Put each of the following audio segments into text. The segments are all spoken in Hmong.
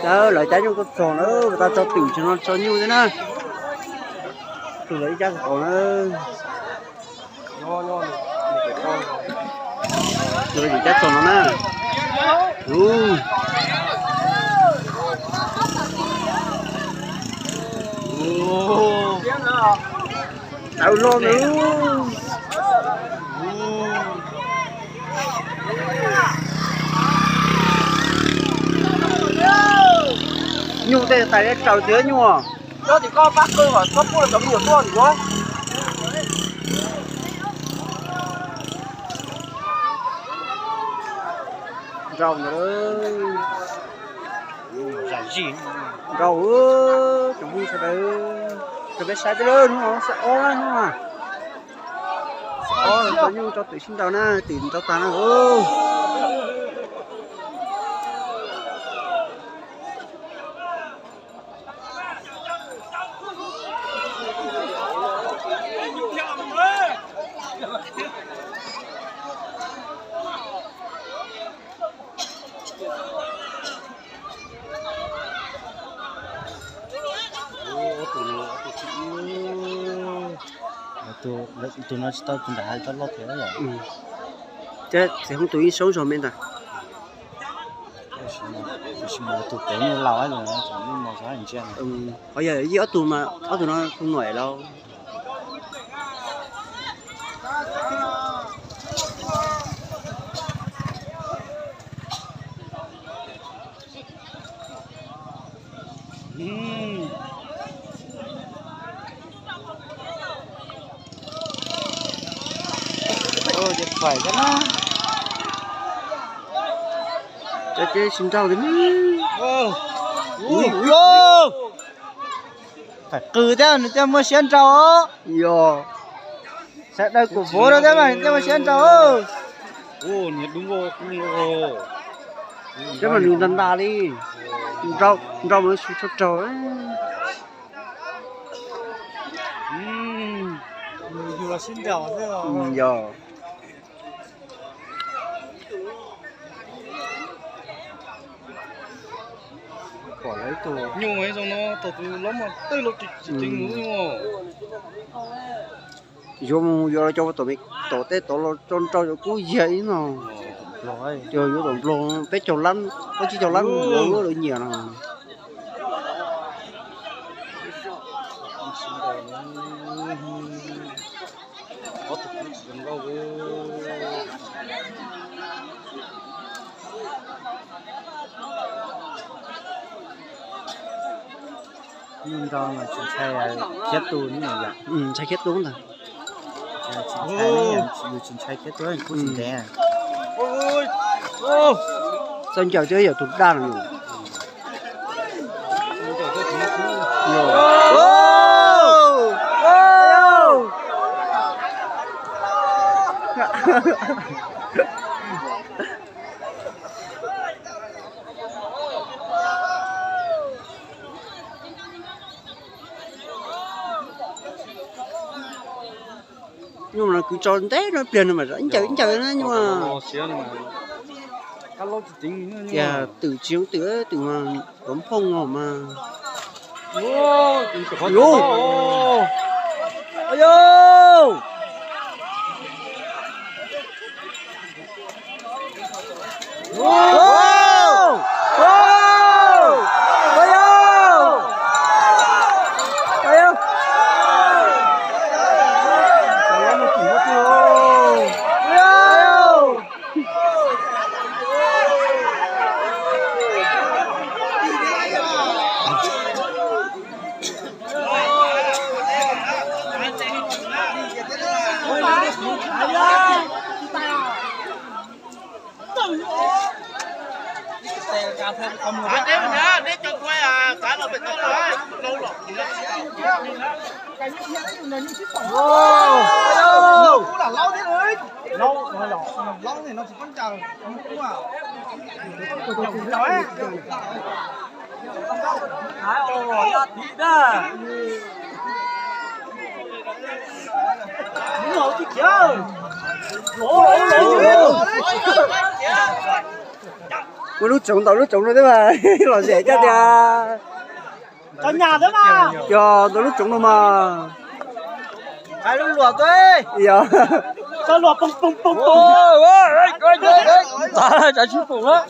Lawv, lawv cab nyuj tuaj txog na, tau tso twm tso no tso nyuj thiab na. Tus lawv ib cab txog na. Tus lawv cab txog no na. Ub. Tawv loj na. Nyuj tej tais raws tiag nyuj. Cov tim koj pab qw kom txhob pub cov me nyuam tuaj ntag. Nrau ntawd, nrau, tsoom phooj ywg sawv daws, rau peb saib peb lawm hnub no xab ob na hnub no. Xab ob tso nyuj tso twm sib nrau na, twm nrau tag na. Tus no tsis tau tus nram hav tau loj thiab yom. Thiab txiv hoob tus ib saub zog me ntag. Tab sis mas tus pem nyuj laus, tus nyuj no xyov ntsia. Qhov yog ib ob tug mas ob tug no tus nuam los. Ces tsis nrau li. Qw thiab nws thiaj muaj siab nrau. Yog, sawv daws kuj vov rau thiab mas nws thiaj muaj siab nrau. Thiab mas nws ntas ntas li, nrau mas tsis tshua raug. Yog. Pom lawv tus nyuj zoo no, thaum tus los mas tej los tsis ceev mus. Yuav mus yuav los cov tom me tom tej tod los tso nrau cov kub yag ib no. Yog yuav tom nplog peb caug lab, peb tsib caug lab lawv nyiam no. Nyuj nrau mas tsis ntshai khiav tu, ntshai khiav tu ntag. Yus tsis ntshai khiav tu kuj tsis ntev. Txawj ncaws thiab yog tus daj no yus. Nyuj no kwv tso ntev no pliag no mas ib ncaws ib ncaws na nyuj. Tias twm tsis zoo twm, twm mas kov nphooj no mas. Muaj lub tsoov ntau lub tsoov no thiab mas lom zem thiab tiag. Yog ntau lub tsoov no mas. Hais lub luam tuaj. Yog. Txav tsav tsis pum na.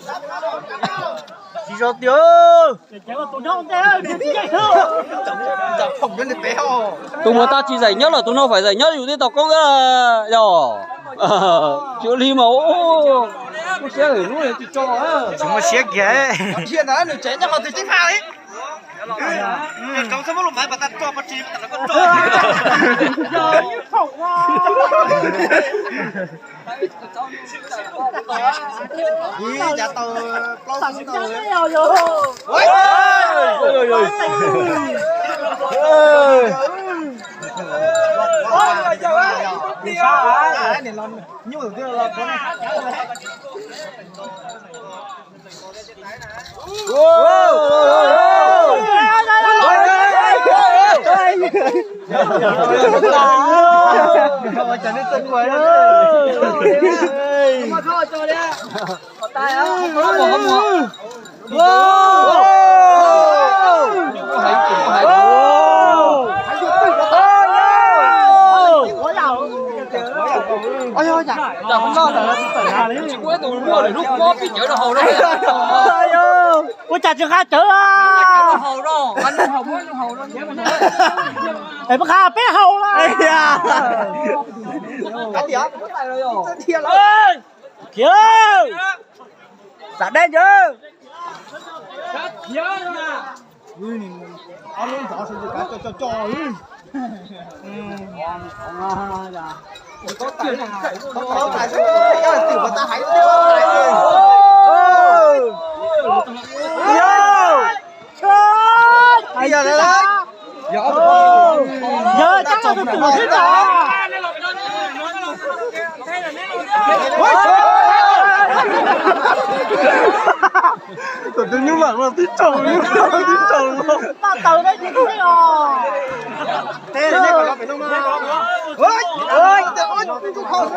Tsis zoo tiag. Tus mus tag tsis zaim nyob los tus no faim zaim nyob yus thiaj tau koob yog. Tsis ua li mas. Kuj siab lub tsis tso. Tsis muaj siab kiag. Nws tsev nyob qhov twg tseem phaj li. Tsis muaj tus muaj lwm lub pob pib cawv rau hauv no. Ua cas tsis nqa cawv? Es pab qha peb haus. Khiav, xam deb ntawd. Yog, yog, yog, yog, tus nyuj vam no tib tsaus, tib tsaus no. Noj taws ne, tsis teb os. Tus thiab kiag, nyuj kawg.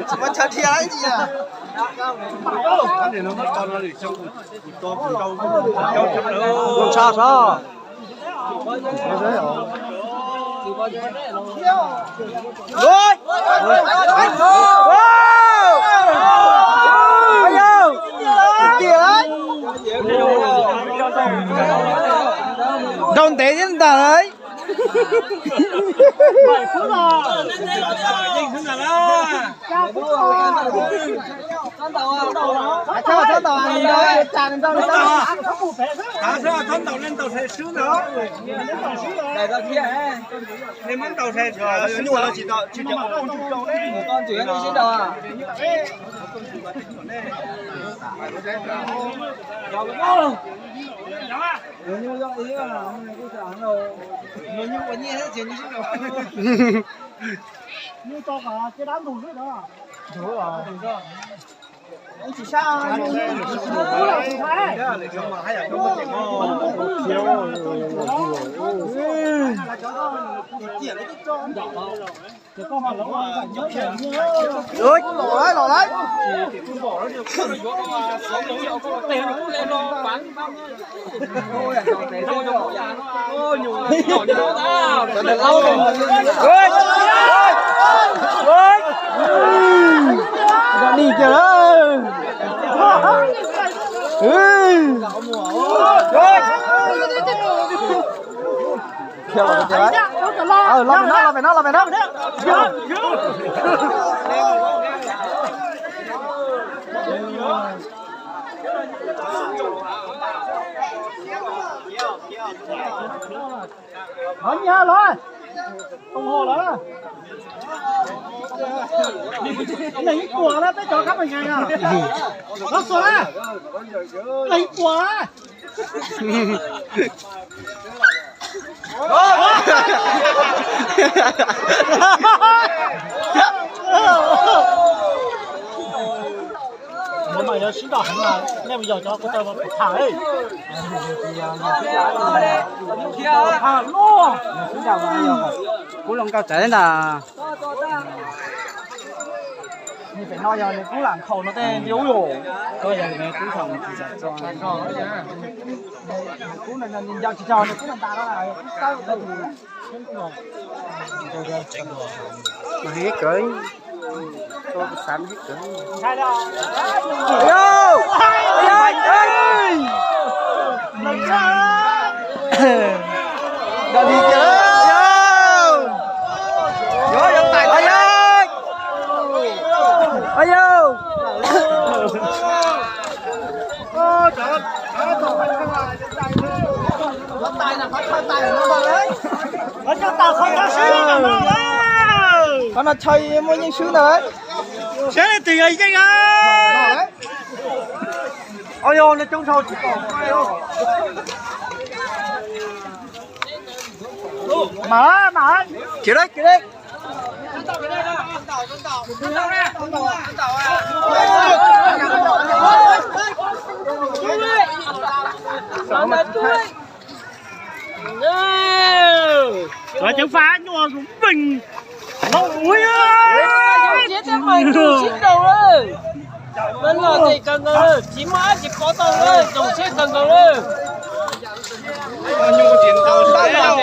Tsis muaj chaw dhia ib ntsis. Ntshai sov. Nrau ntev thiab ntag lauj. Dim kiag lawm. Los pem no, los pem no, los pem no. Los nyiag los, tus hau los. Leej ib puas na, peb cov khab pes nkees na. Los xuas na, leej ib puas na. Ua mas yuav sib ntaus heev mas nej mus yog cov ko taw mas pum tham. Kub loo nkauj tsawv ntag. Pem no yog nws kub lam nkhaus no tej nti ub yom. Kub no nco tsis tau nws kub ntas no. Mas heev kawg, xav heev kawg. Qhov no chaw muaj yeej swb ntag. Saib leej twg yog yeej. Au yog, nej coob dhau tsis tau. Mas, mas. Kiag dab, kiag dab. Cov ceev faj nyuaj zus npeeg no ua. Tsis mas loj zem kawg nkaus lawm, tsis muaj dab tsi pov tau lawm, zoo siab kawg nkaus lawm.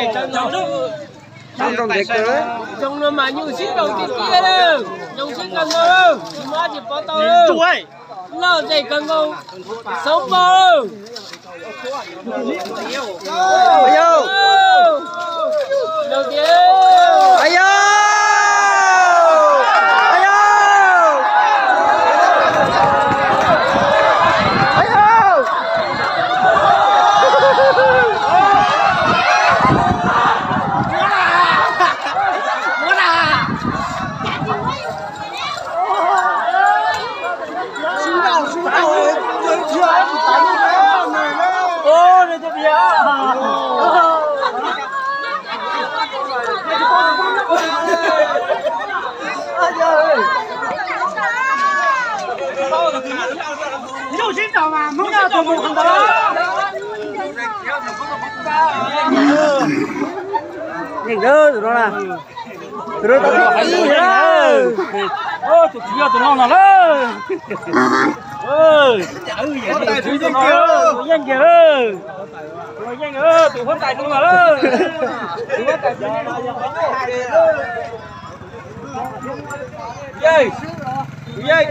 Zoo no mas nyuaj siab zoo tiag tiag lawm, zoo siab kawg nkaus lawm, tsis muaj dab tsi pov tau lawm. Loj zem kawg nkaus, xauv npaug. Yeej tus no na. Tus no tau thib ib na. Tus txiv yog tus no no lawm. Tus yeej kiag lawm. Tus yeej, tus huab tais no no lawm. Yeej, tus yeej.